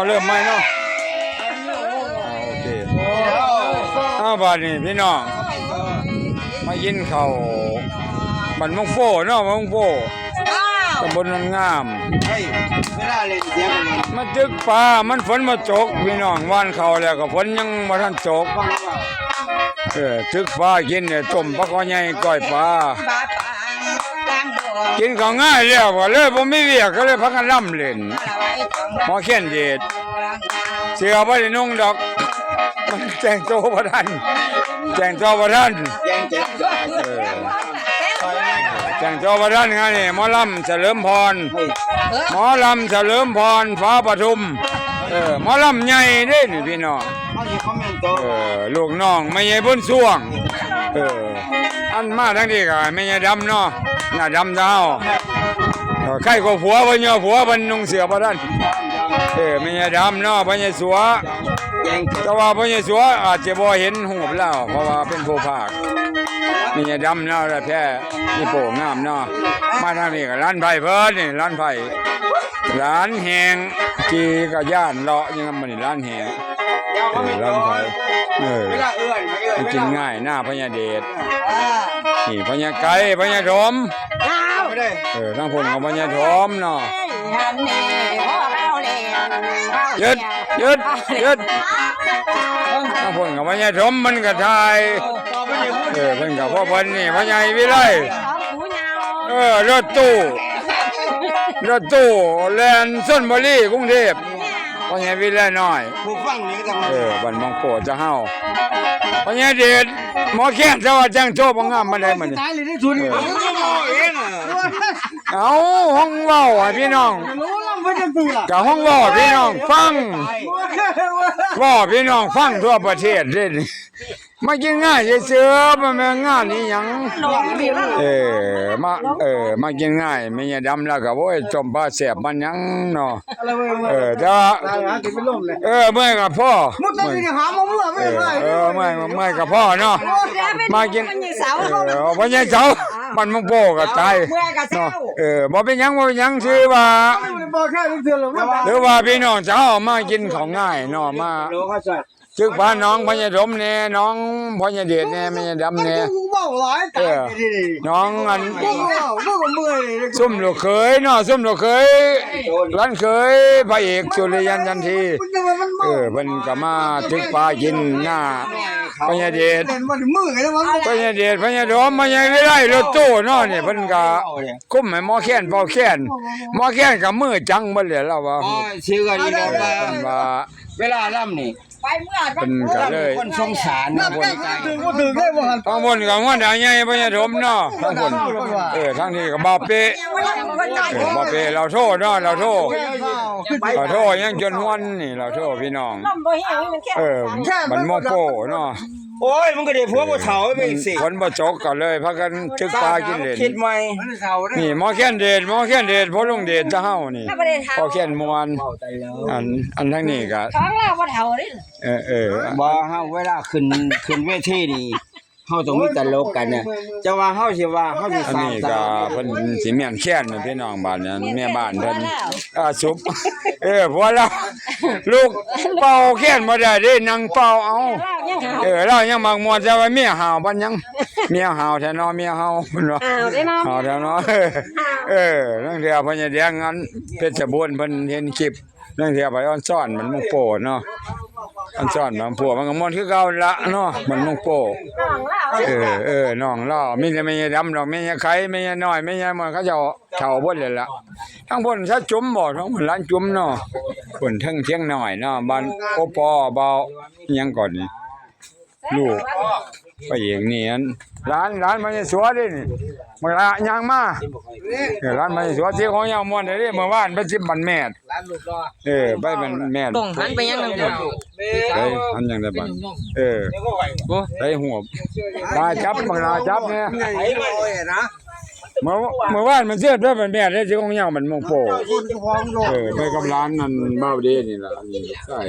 ເອົາເລີ່ມໃໝ່ເນາະ. ອ່າ ໂອເຄ ເອົາ ບາດນີ້ພີ່ນ້ອງ ມາກິນເຂົ້າບ້ານມົງໂປເນາະ ບ້ານມົງໂປ ຕຳບົນໂນນງາມ. ມາຕຶກປາ ມັນຝົນບໍ່ຕົກພີ່ນ້ອງ ຫວ່ານເຂົ້າແລ້ວກໍຝົນຍັງບໍ່ທັນຕົກ. ເອີ ຕຶກປາກິນ ຕົ້ມປາຄໍໃຫຍ່ ກ້ອຍປາ ກິນເຂົ້າງາຍແລ້ວ ກໍເລີຍບໍ່ມີວຽກ ກໍເລີຍພາກັນລຳຫຼິ້ນ. ໝໍແຄນເດດ ເສື້ອບໍ່ໄດ້ນຸ່ງດອກ ມັນແຕ່ງໂຕບໍ່ທັນ ແຕ່ງໂຕບໍ່ທັນ ເອີ ແຕ່ງໂຕບໍ່ທັນ. ງານນີ້ໝໍລຳສະເຫຼີມພອນ ໝໍລຳສະເຫຼີມພອນ ຟ້າປະທຸມ ເອີ ໝໍລຳໃຫຍ່ເດ້ນີ້ພີ່ນ້ອງ. ເອີ ລູກນ້ອງແມ່ໃຫຍ່ບຸນຊ່ວງ ເອີ ອັນມາທາງນີ້ກໍແມ່ໃຫຍ່ດຳເນາະ ນ້າດຳເຈົ້າ ເອີ ໃຄກວ່າຜົວເພິ່ນຢູ່ ຜົວເພິ່ນນຸ່ງເສື້ອບໍ່ທັນ. ເອີ ແມ່ໃຫຍ່ດຳເນາະ ພໍ່ໃຫຍ່ສັວ ແຕ່ວ່າພໍ່ໃຫຍ່ສັວອາດຈະບໍ່ເຫັນຮູບລາວ ເພາະວ່າເປັນຜູ້ພາກ. ແມ່ໃຫຍ່ດຳເນາະ ແລະແພ ອີໂປ້ງາມເນາະ. ມາທາງນີ້ກໍຫຼານໄພເພິ່ນນີ້ ຫຼານໄພ ຫຼານແຮງ ຂີ່ຈັກກະຍານເລາະຢູ່ນຳ ມື້ນີ້ຫຼານແຮງ ເອີ ຫຼານໄພ ເອີ ກິນງ່າຍ ໜ້າພະຍາເດດ ນີ້ພະຍາໄກ ພະຍາຖົມ ເອີ ທາງພຸ້ນກໍພະຍາຖົມເນາະ. ເອີ ທາງພຸ້ນກໍພະຍາຖົມ ມັນກໍຖ່າຍ ເອີ ເພິ່ນກໍພໍ່ເພິ່ນນີ້ ພະຍາວິໄລ ເອີ ລົດຕູ້ ລົດຕູ້ແລ່ນຊົນບຸລີ ກຸງເທບ ພໍ່ໃຫຍ່ວິໄລນ້ອຍ ຜູ້ຟັງນີ້ກໍ ເອີ ບ້ານມັງໂປຈະເຮົາ ພໍ່ໃຫຍ່ເດດ ໝໍແຄນ ແຕ່ວ່າແຕ່ງໂຕບໍ່ງາມປານໃດມື້ນີ້ ຕາຍເລີຍ ເອີ ເອົາ ຫ້ອງເວົ້າໃຫ້ພີ່ນ້ອງ ກໍຫ້ອງເວົ້າໃຫ້ພີ່ນ້ອງຟັງ ເວົ້າໃຫ້ພີ່ນ້ອງຟັງທົ່ວປະເທດເດ້. ມາກິນງານເຊື່ອໆ ບໍ່ແມ່ນງານອີ່ຫຍັງ ເອີ ມາ ເອີ ມາກິນງານ ແມ່ຍາດຳລາວກໍ ໂອ້ຍ ຕົ້ມປາແຊບປານຫຍັງເນາະ ເອີ ແຕ່ວ່າ ເອີ ເມື່ອຍກໍພໍ ເອີ ເມື່ອຍ ເມື່ອຍກໍພໍເນາະ ມາກິນ ເອີ ພໍ່ໃຫຍ່ເສົາ ບ້ານມັງໂປກໍຕາຍເນາະ ເອີ ບໍ່ເປັນຫຍັງ ບໍ່ເປັນຫຍັງ ຖືວ່າ ຖືວ່າພີ່ນ້ອງເຈົ້າມາກິນເຂົ້າງາຍເນາະ ມາ ຕຶກປາໜອງພະຍາດົມແດ່ ໜອງພະຍາເດດແດ່ ແມ່ຍາດຳແດ່ ເວົ້າຫຼາຍຕາຍ ເອີ ໜອງອັນ ເວົ້າ ເວົ້າກໍເມື່ອຍ ຊຸມລູກເຂີຍເນາະ ຊຸມລູກເຂີຍ ຫຼານເຂີຍ ພະເອກ ສຸລິຍັນ ຈັນທີ ເອີ ເພິ່ນກໍມາຕຶກປາກິນໜ້າພະຍາເດດ ພະຍາເດດ ພະຍາດົມ ພະຍາວິໄລ ລົດຕູ້ເນາະ ນີ້ເພິ່ນກໍຄຸມໃຫ້ໝໍແຄນເປົ່າແຄນ ໝໍແຄນກໍມືຈັງເບິດແລ້ວ ລາວວ່າ ອໍ ຊື່ກັນນີ້ແຫຼະ ເພິ່ນວ່າ ເວລາລຳນີ້ ໄປເມືອ ເພິ່ນກໍເລີຍ ຄົນສົງສານນະ ນັບແກ້ວຖືກບໍ່ຖືກເດ້ບໍ່ຫັ້ນ ທາງພຸ້ນກໍຫົວໜ້າໃຫຍ່ພະຍາດົມເນາະ ທາງພຸ້ນ ເອີ ທາງນີ້ກໍບ່າວເປະ ເອີ ບ່າວເປະ ລາວໂທເນາະ ລາວໂທ ລາວໂທຍັງຈົນຮວນນີ້ ລາວໂທພີ່ນ້ອງ ເອີ ບ້ານໂມໂປເນາະ ໂອ້ຍ ມັນກໍໄດ້ຜົວບໍ່ເຖົ້າເປັນຈັ່ງຊີ້ ຝົນບໍ່ຕົກກໍເລີຍພາກັນຕຶກປາກິນເຫຼັ້ນ ຄິດໃໝ່ ນີ້ໝໍແຄນເດດ ໝໍແຄນເດດ ພໍ່ລຸງເດດຕາເຮົານີ້ ພໍ່ແຄນມ່ວນ ອັນ ອັນທາງນີ້ກໍ ຂອງລາວບໍ່ເຖົ້າເດ້ ເອີ ເອີ ບໍ່ ເຮົາເວລາຂຶ້ນ ຂຶ້ນເວທີນີ້ ເຮົາຕ້ອງມີຕະຫຼົກກັນນະ ຈະວ່າເຮົາຊິວ່າ ເຮົາຊິສ້າງ ອັນນີ້ກໍເພິ່ນຊິແມ່ນແຄນພີ່ນ້ອງ ບ້ານນັ້ນແມ່ບ້ານເພິ່ນ ອ່າ ສຸບ ເອີ ຜົວລາວ ລູກເປົ່າແຄນບໍ່ໄດ້ເດ້ ນັ່ງເປົ່າເອົາ ເອີ ລາວຍັງມັກມ່ວນ ແຕ່ວ່າເມຍຫ້າວປານຫຍັງ ເມຍຫ້າວແທ້ເນາະ ເມຍຫ້າວເນາະ ຫ້າວແທ້ເນາະ ເອີ ລາງເທື່ອເພິ່ນຈະແດງອັນເພັດສະບູນ ເພິ່ນເຫັນຄລິບ ລາງເທື່ອໄປອອນຊອນບ້ານມົງໂປເນາະ ອອນຊອນບ້ານມົງໂປ ມັນກໍມ່ວນຄືເກົ່າລະເນາະ ບ້ານມົງໂປ ນ້ອງລາວ ເອີ ເອີ ນ້ອງລາວ ມີແຕ່ແມ່ຍາດຳດອກ ແມ່ຍາໄຂ່ ແມ່ຍານ້ອຍ ແມ່ຍາມ່ວນ ເຂົາເຈົ້າເຖົ້າເບິດແລ້ວລະ ທາງພຸ້ນຊາຈຸມບໍ ທາງພຸ້ນຫຼານຈຸມເນາະ ພຸ້ນເທິງທຽງນ້ອຍເນາະ ບ້ານໂອປໍ ບ່າວຫຍັງກ່ອນນີ້ ລູກພະເອກນີ້ ອັນ ຫຼານ ຫຼານພະຍາສັວເດ້ນີ້ ບັກຫຼ້າຍ່າງມາ ເອີ ຫຼານພະຍາສັວ ທີ່ຂອງຍາວມ່ວນເດ້ ມື້ວານໄປຊິບບັນແມດ ເອີ ໄປບັນແມດ ກ້ອງຫັນໄປຫຍັງນຳ ເອີ ຫັນຫຍັງໄດ້ບັດ ເອີ ໂອ້ ໄດ້ຮູບ ຕາຈັບ ບັກຫຼ້າຈັບແດ່ ເມື່ອ ເມື່ອວານມັນເຊີດໄປບັນແມດເດ້ ທີ່ຂອງຍາວມັນມົງໂປ ເອີ ໄປກັບຫຼານນັ້ນ ບ່າວເດນີ້ລະ ອັນນີ້ໃສ່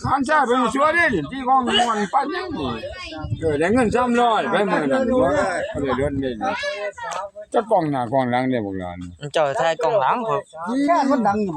ທ່ານຊາຍເພິ່ນສວຍເດ້ນີ້ ຕີກ້ອງມ່ວນປານຫຍັງນີ້ ເອີ ໄດ້ເງິນສາມຮ້ອຍໄປມື້ນັ້ນ ບໍ່ໄດ້ເດືອນນີ້ ຈັກກ້ອງໜ້າກ້ອງຫຼັງເດ້ພວກຫຼານ ເຈົ້າຖ່າຍກ້ອງຫຼັງ ແຄ່ມັນດັງຢູ່